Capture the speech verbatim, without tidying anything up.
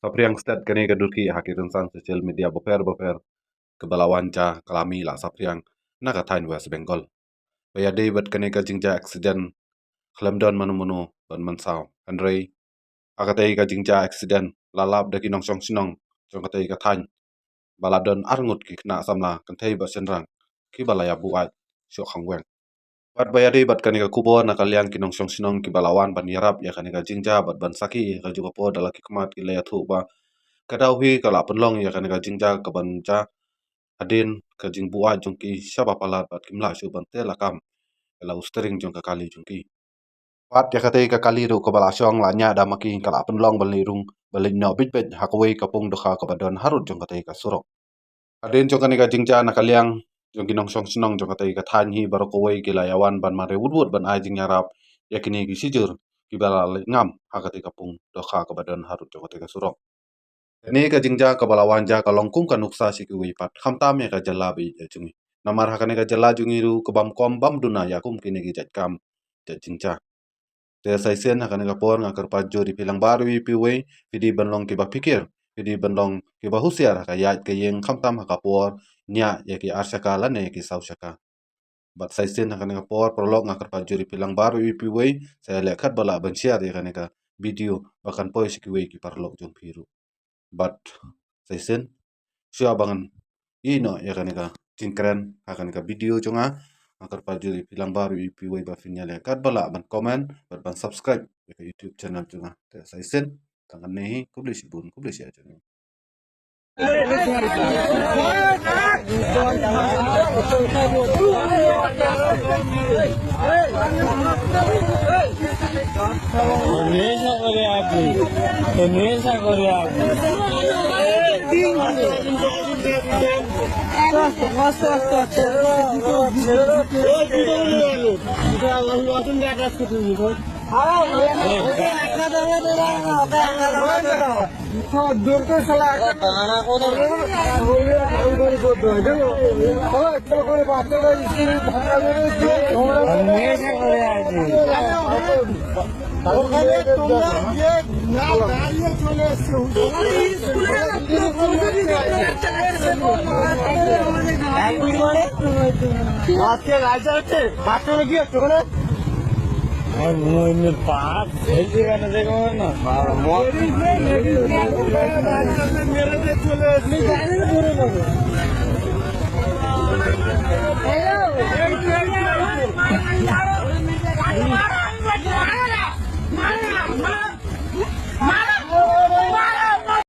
saphriang stet kane ka dur ki ha ki rynsan social media bapher bapher, kaba la wan ja ka la mih la saphriang na ka thaiñ West Bengal. Ba ïadei bad kane ka jingjia accident, khlem don mano mano ban mynsaw. Hynrei ha katei ka jingjia accident la lap da ki nongshong shnong jong katei ka thaiñ, ba la don arngut ki khynnah samla kynthei bad shynrang, kiba la ïa buaid shoh khang weng. Bad ba ïadei bad kane ka khubor, na ka liang ki nongshong shnong kiba la wan ban ïarap ïa kane ka jingjia bad ban sakhi ïa kajuh ka por da la ki khmat ki la ïathuh ba ka daw hi ka la pynlong ïa kane ka jingjia kaban jia hadien ka jingbuaid jong ki shaba palat bad kim lah shuh ban teh lakam ïa la u steering jong ka kali jong ki. Bad ïa katei ka kali ruh kaba la shong la ñiah da ma ki ka la pynlong ban leit rung, ban leit noh bit bit ha kawei ka pung dohkha kaba don harud jong katei ka surok. Hadien jong kane ka jingjia, na ka liang jong ki nongshong shnong jong katei ka thaiñ hi baroh kawei ki la ïa wan ban mareh wut wut ban ai jingïarap ïa kine ki shijur kiba la leit ngam ha katei ka pung dohkha kaba don harud jong katei ka surok. Kane ka jingjia kaba la wan ja ka long kum ka nuksa sha kiwei pat, khamtam ïa ka jylla ba ïeit jong ngi. Namar ha kane ka jylla jong ngi ruh ka bam kom bam duna ïa kum kine ki jait kam jait jingjia. Te sa shisien ha kane ka por nga kyrpad jur ïa phi lang baroh iwei pa iwei, phi dei ban long kiba phikir, phi dei ban long kiba husiar ha ka ïaid ka ïeng, khamtam ha ka por ñiah ïa ki ar shaka lane ïa ki saw shaka. Bad sa shisien ha kane ka por paralok nga kyrpad jur ïa phi lang baroh iwei pa iwei, sa ïaleh katba lah ban share ïa kane ka video ba kan poi sha kiwei ki paralok jong phi ruh. Bad sa shisien, shuwa ba ngan ïehnoh ïa kane ka jingkren ha kane ka video jong nga, nga kyrpad jur ïa phi lang baroh iwei pa iwei ba phin ïaleh katba lah ban comment bad ban subscribe ïa ka YouTube channel jong nga. Te sa shisien, tang katne hi, khublei shibun, khublei shihajar. हमेशा करे आप, हमेशा करे आप। আজকে রাজা হচ্ছে বাথরুমে গিয়ে ওখানে আর মনে পাপ ফেলতে গেলে দেখো না। হ্যালো।